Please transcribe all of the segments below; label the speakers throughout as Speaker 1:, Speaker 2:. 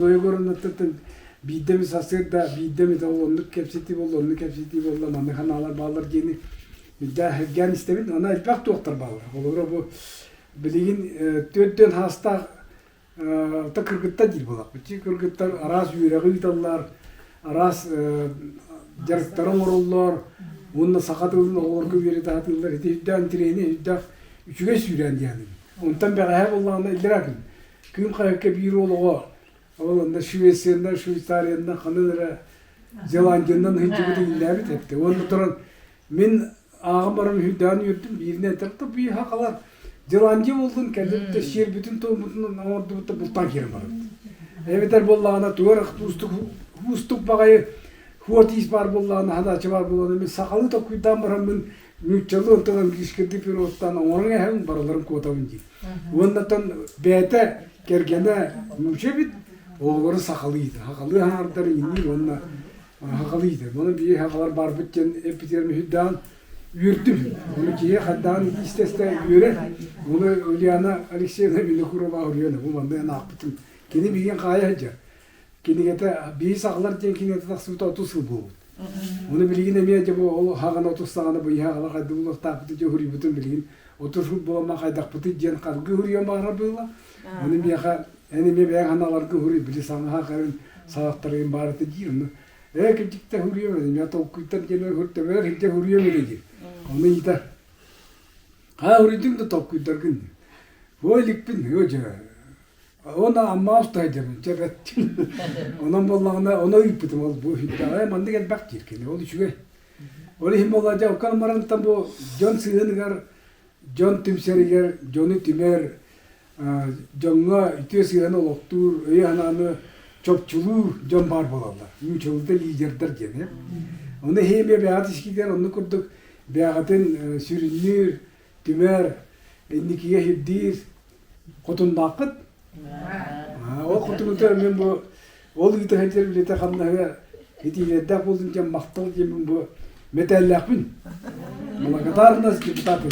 Speaker 1: Ойгоруттан биирдэ эмит сарсыарда биирдэ эмит ол оннук кэпсэтии буолла, оннук кэпсэтии буолла, маннык санаалар бааллар диэни үрдээх сэргээн истэбин. Онно элбэх туохтар бааллар. Холобура бу билигин 4 хаастаах та кыргыттар диир буоллахпыт. Кыргыттар араас үөрэҕи ыыталлар, араас дьарыктары оҥороллор уонна саха тылын оҕолорго үөрэтэ сатыыллар. Ити үрдээх интэриэһинэй, үрдээх үчүгэй сүүрээн диэхин. Онтон бэҕэһээ буоллаҕына иллэрээ күн Күн хайакка биир уол оҕо ол онно Швециянан, Швейцариянан ханан эрэ Зеландиянан сылдьыбыт иҥнээбит эбит. Уонна туран мин ааҕан баран үһүйдээн үөрдүм, бииринэн этэр да бии хахалар Зеландия буоллун кэллибит да сиэрбитин туоммутун оҥордубут да бултаан киирэн барабыт. Эбэтэр буоллаҕына тугу эрэ уустук уустук баҕайы хуот-иис баар буоллаҕына хадааччы баар буоллаҕына мин сахалыы толкуйдаан бараммын нууччалыы онтон английскайдыы переводтаан оҥорон эһэбин барыларын куотабын диир. Уоннатан бэйэтэ кэргэнэ нуучча эбит, оҕолору сахалыы иитэр. Сахалыы аҥардар иҥниир уонна сахалыы иитэр. Онон биһиги сахалар барбыт диэн эппитигэр үһүйдээн үөрдүм. Ону киһи хайдаан истэ-истэ үөрэр. Ону Ульяна Алексеевна Винокурова уруйан бу манна эн аахпытым. Кини биһигин хаайа сылдьар. Кинигэтэ биһи сахалар диэн кинигэтэ тахсыбыта 30 сыл буолбут. Ону билигин эмиэ дьэ бу ол хаҕана отустаҕына бу иһэ аҕала хайдах булуохтаахпытый дьэ уһуруйбутун билигин 30 сыл буолан хайдахпытый диэн харгы уһуруйан баара быыла. Ону миэхэ эн эмиэ бэйэҥ ханаларга уһуруй били саҥаһа харын саҕахтарыгын баарыта диир ону ээ кырдьыкта уһуруйам эмиэ толкуйтан диэн уһуртабар илдьэ уһуруйам эрэ диир. Ону ыйытар. Хаа уһуруйдуҥ да толкуйдаргын. Ой иликпин өө дьэ Уонна Амма устайдыбын, чэ бэт. Онон буоллаҕына, ону ыйыппытым ол бу үһүндэҕэ маннык элбэх диир кини, ол үчүгэй. Ол иһин буолла дьэ оккон барантан бу дьон сыһыаныгар, дьон түмсэригэр, дьону түмэр, дьоҥҥо үтүө сыһыаны олохтуур, өйү-санааны чопчулуур дьон баар буолаллар. Нуучалыыта лидердэр диэн. Ону иһин эмиэ бэйэҕит искитигэр оннук курдук бэйэҕитин сүрүннүүр, түмэр, инникигэ сирдиир Хотуннааххыт? Ол хотунута мин бу ол ыыта сылдьар үлэтэ хамнаһыгар итиилэрдээх буоллун диэн махтал диэммин бу мэтээллээхпин. Благодарность депутаты.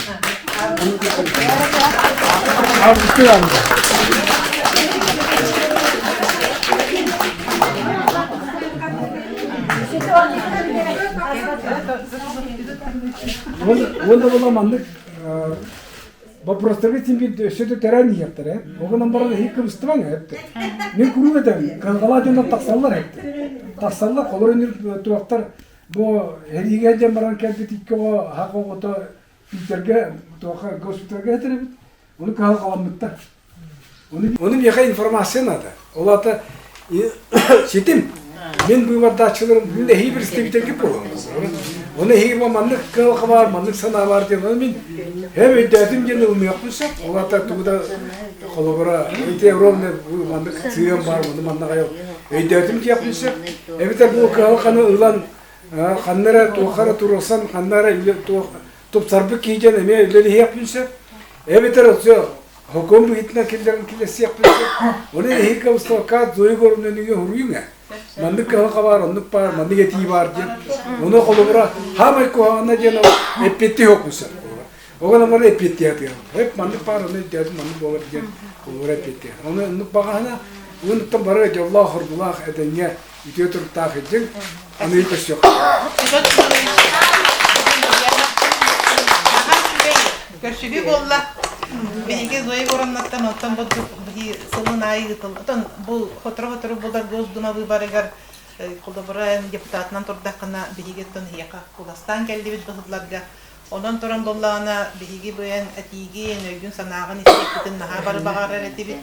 Speaker 1: Уонна була маннык Вопростарга син биир өссө да төрөөн иһиэхтэрэ. Ол гынан баран эһиги кыбыстыбаҥ эптэ. Мин куруук этэбин, кыһалҕалаах дьоннор тахсаллар эптэ. Тахсаллар, холор үнүр туохтар бу эриигэ сылдьан баран кэлбит икки оҕо хах оҕото Питергэ туохха госпитальга этэр эбит. Ону кыһалҕаламмыттар. Ону миэхэ информация надо. Ол аата ситим. Мин быыбардааччыларым мин эһиги представительгит буолаҕын. Ону эһиги маннык кыһалҕа баар, маннык санаа баар диэн ону мин һэм өйдөөтүм диэн ылыныахпын сөп. Ол аата тугу да холобура ити ровно маннык сыһыан баар, ону манна өйдөөтүм диэхпин сөп. Эбэтэр бу кыһалҕаны ылан ханна эрэ туохха эрэ туруорсан, ханна эрэ тупсарбыт киһи диэн эмиэ үлэлэһиэхпин сөп. Эбэтэр өссө Хокуон быһыытынан киллэрэн киллэрсиэхпин сөп. Ону эһиги выставка Зоя Егоровна уруйуҥ ээ. Маннык кыһалҕа баар, оннук баар, маннык этии баар диэн. Ону холобура хаамай куһаҕана диэн ол эппиэттии хокун сөп. Ол гынан баран эппиэттии сатыам. Эп маннык баар, ону өйдөөтүм, маннык буолар диэн холобура эппиэттии. Ону оннук баҕаһына уонуттан бары дьоллоох, хоргулаах, этэҥҥэ үтүө туруктаах илдьиҥ. Аны көрсүөххэ.
Speaker 2: Көрсүһүү буолла. Биһиги Зоя Егоровнаттан оттон бу сылын аайы ыытылла. Оттон бу сотору-сотору булар Госдума выборыгар холобура депутатынан турдаххына биһиги оттон эһиэхэ куоластаан кэллибит быһылларга. Онон туран буоллаҕына биһиги быйан этиигин, өйгүн-санааҕын истиэхпитин наһаа бары баҕарар этибит.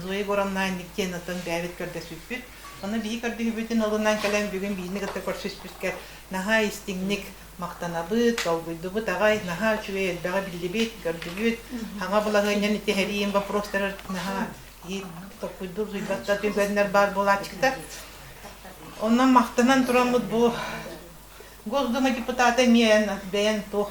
Speaker 2: Зоя Егоровна инник диэн оттон бэйэбит көрдөспүппүт. Ону биһи көрдөһүүбүтүн ылынан кэлэн бүгүн биһини кытта көрсүспүскэр наһаа истиҥник махтанабыт, долгуйдубут аҕай, наһаа үчүгэй элбэҕи биллибит, көрдүбүт, хаҥа балаһыанньаны түһэриин вопростары наһаа толкуйдуур суйбатта түгэннэр баар буолааччыктар. Онон махтанан тураммыт бу Госдума депутата эмиэ бэйэн туох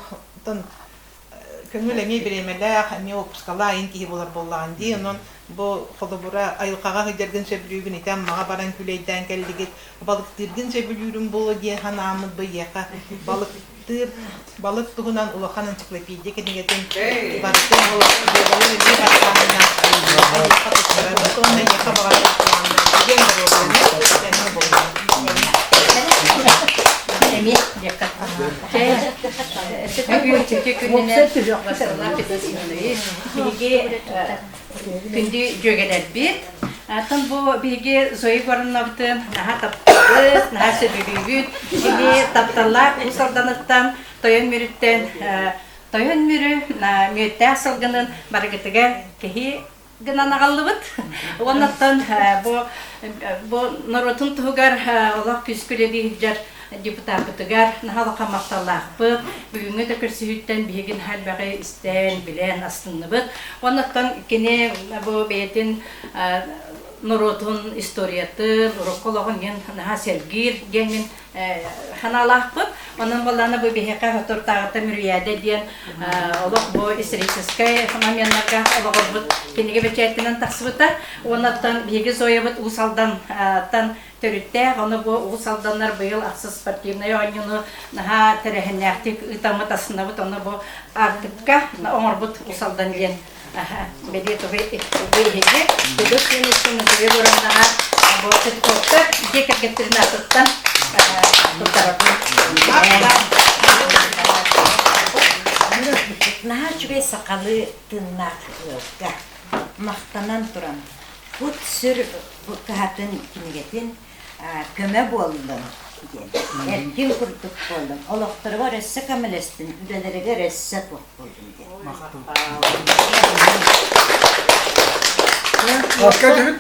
Speaker 2: көҥүл эмиэ бириэмэлээх, эмиэ уоппускалаах киһи буолар буоллаҕын дии. Онон Бу холобура айылҕаҕа сылдьаргын сөбүлүүгүн, ити Аммаҕа баран күлэйдээн кэллигит, балыктыыргын сөбүлүүрүм буолуо диэн санааммыт быйыаха балыктыыр балык туһунан улахан энциклопедия кинигэтин барытын дьыалалар илии баттааһыннаах эйиэхэ туттарабыт уонна эйиэхэ баҕарбыт диэн доруобуйаны тэҥҥэ буолуо.
Speaker 3: Эмиэ диэххэ. Күнүнэн биһиги Күндү дьүөгэлэрбит, оттон бу биһиги Зоя Егоровнабытын наһаа таптыыбыт, наһаа сөбүлүүбүт. Кини тапталлаах Уус Алданыттан, Тойон Мүрүттэн, Тойон Мүрү мүөттээх сылгынын барыгытыгар киһи гынан аҕаллыбыт. Уонна оттон бу бу норуотун туһугар олох күүскэ үлэлии сылдьар депутаппытыгар наһаа улахан махталлаахпыт. Бүгүҥҥү да көрсүһүүттэн биһиги наһаа элбэҕи истэн, билэн астынныбыт. Оннуттан кини бу бэйэтин норуотун историятын, урукку олоҕун диэн наһаа сэргиир диэн мин ханаалаахпыт. Онон буоллаана бу биһиэхэ Хотуртааҕыта Мүрүйээдэ диэн олох бу историческай моменнарга олоҕурбут кинигэ бэчээттэнэн тахсыбыта. Уоннаттан биһиги Зоябыт Уус Алдантан төрүттээх, ону бу Уус Алданнар быйыл ахсыс спортивнай оонньууну наһаа тэрээһиннээхтик ыытаммыт астынабыт, ону бу Аартыкка оҥорбут Уус Алдан диэн бэлиэ тугу иһиги Федот Ивановичтан Зоя Егоровнаҕа бу Петуховтар дьиэ кэргэттэрин аатыттан туттарабын.
Speaker 4: Наһаа үчүгэй сахалыы тыыннаах ыалга махтанан туран кут-сүр кыһатын кинигэтин көмө буоллун диэн эркин курдук буоллун олохторугар өссө көмөлөстүн үлэлэригэр өссө туох буоллун диэн
Speaker 1: Хаска түһүт.